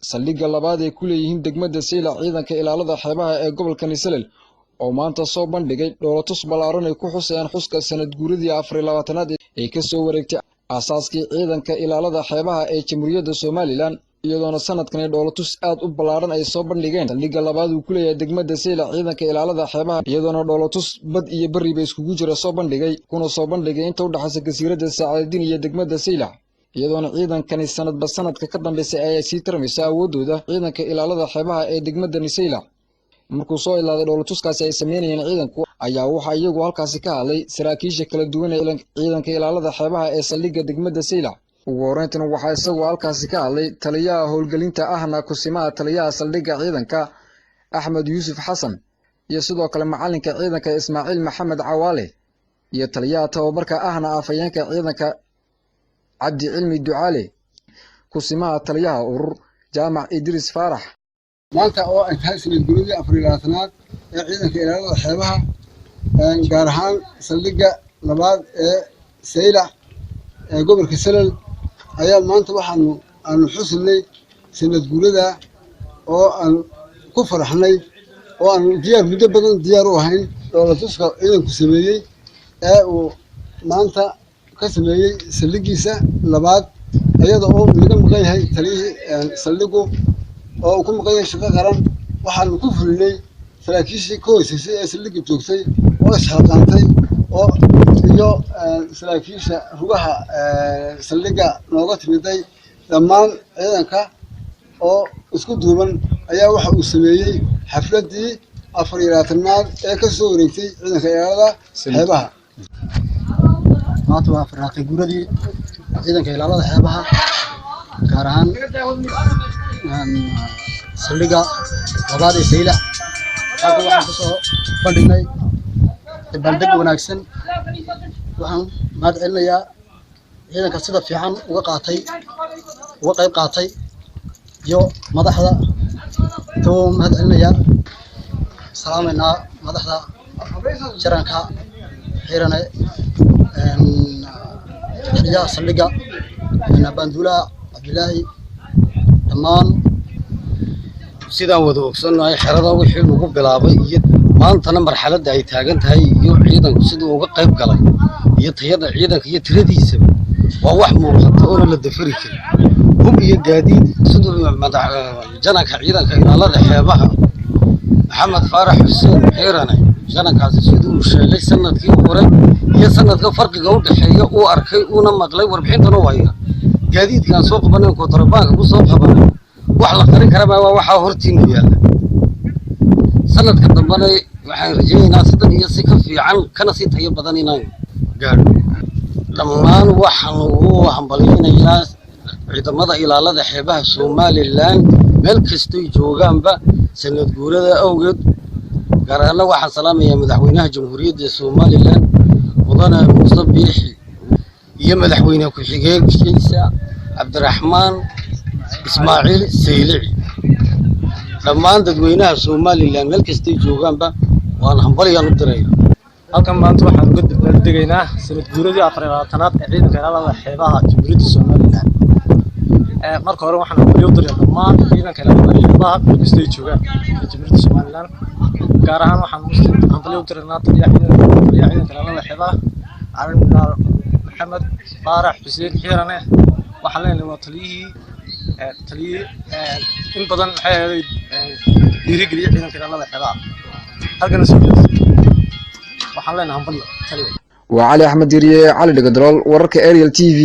Saldhigga labaad ay ku leeyihiin degmada Saylac ciidanka ilaalada xeebaha ee gobolka Nisalel oo maanta soo bandhigay dhoolatus ballaaran ay ku xusayaan xuska sanad guuradii 24aad ee ka soo wareegtay aasaaskii ciidanka ilaalada xeebaha ee Jamhuuriyadda Somaliland, iyadoona sanadkani dhoolatus aad u ballaaran ay soo bandhigeen. Saldhigga labaad uu ku leeyahay degmada Saylac ciidanka ilaalada xeebaha, iyadoona dhoolatus bad iyo berriba iskugu jira soo bandhigay, kuna soo bandhigay inta u dhexaysa jasiiradda Saacaddiin iyo degmada Saylac, iyadoona ciidankani sanadba sanadka ka dambeysay ayay sii tarmaysa awooddooda ciidanka ilaalada xeebaha ee degmadani Saylac. Markuu soo ilaaday dhoolatuskaasi ay sameynayeen ciidanku, ayaa waxaa iyagu halkaasi ka hadlay saraakiisha kala duwan ee ciidanka ilaalada xeebaha ee saldhigga degmada Saylac. Ugu horreyntan waxaa isagu halkaasi ka hadlay taliyaha howlgelinta ahna kusimaha taliyaha saldhigga ciidanka, Axmed Yuusuf Xasan, iyo sidoo kale macalinka ciidanka, Ismaaciil Maxamed Cawaale, iyo taliyaha tababarka ahna afhayeenka ciidanka, Cabdi Cilmi Ducaale, kusimaha taliyaha urur, Jaamac Idriis Faarax. Maanta oo ay tahay sanad guuradii 24aad ee ciidanka ilaalada xeebaha, gaar ahaan saldhigga labaad ee Saylac ee gobolka Salal, ayaa maanta waxaanu aanu xusinay sanad guurada oo aan ku faraxnay oo aanu diyaar muddo badan diyaar u ahayn dhoolatuska ciidanku sameeyey ee uu maanta ka sameeyey saldhiggiisa labaad, iyada oo naga maqan yahay taliyihii saldhiggu oo uu ku maqan yahay shaqo qaran. Waxaanu ku fulinay saraakiishii ka hooseysay ee saldhigga joogtay oo isxilqaantay oo iyo saraakiisha rugaha saldhigga nooga timiday. Dhammaan ciidanka oo isku duuban ayaa waxa uu sameeyey xafladdii 24aad ee ka soo wareegtay ciidanka ilaalada xeebaha. Maanta waa afaraatay guuradii ciidanka ilaalada xeebaha, gaar ahaan saldhigga labaad ee Saylac. Halkan waxaan kusoo bandhignay dabaaldeg wanaagsan. Waxaan mahad celinayaa ciidanka sida fiican uga qayb qaatay iyo madaxda intaba mahad celinayaa. Salaamaynaa madaxda jaranka Xiirane, taliyaha saldhigga, baanduulaha Cabdilaahi, dhammaan. Sidaan wada ogsannahay, xerada wixii lagu bilaabay iyo maantana marxaladda ay taagan tahay iyo ciidanku siduu uga qayb galay iyo tayada ciidanka iyo tiradiisaba waa wax muuqata oona la dafari karin. Hub iyo gaadiid, siduu jananka ciidanka ilaalada xeebaha, Maxamed Faarax Xuseen Xiirane, janankaasi siduu uu sheegay, sanadkii hore iyo sanadka farqiga u dhexeeya uu arkay uuna maqlay, warbixintana u haya. Gaadiidkaan soo qabanay, kontrabaanka ku soo qabanay, wax la qarin kara maa, waa waxaa hortiina yaalla. Sanadka dambena waxaan rajaynaynaa sidan iyo si ka fiican kana sii tayo badan inaan gaadho. Dhammaan waxaan ugu hambalyaynayaa ciidamada ilaalada xeebaha Somaliland meel kastoy joogaanba sanad guurada awgeed. Gaar ahaana waxaan salaamayaa madaxweynaha Jamhuuriyadda Somaliland, Mudane Muuse Biixi, iyo madaxweyne ku-xigeenkiisa, Cabdiraxmaan Ismaaciil Saylici. Dhammaan dadweynaha Somaliland meel kastay joogaanba waan hambalyaan u diraya. Halkan maanta waxaan uga dabaaldegaynaa sanad guuradii 24aad ee ciidanka ilaalada xeebaha Jamhuuriyadda Somaliland. Marka hore waxaan hambalyo u diraya dhammaan ciidanka ilaalada xeebaha meel kastay joogaan ee Jamhuuriyadda Somaliland. Gaar ahaan waxaan hambalyo u diraynaa taliyaha ciidanka ilaalada xeebaha, Admiral Maxamed Faarax Xuseen Xiirane. Waxaan leenahay waa taliyihii in badan maxay ahayd dhiirigeliyay ciidanka ilaalada xeebaha halkana soo gaarsiiyey. Waxaan leenahay hambalyo, taliya. Waa Cali Axmed Diriye, Cali Dhigadalool, wararka Ariel TV.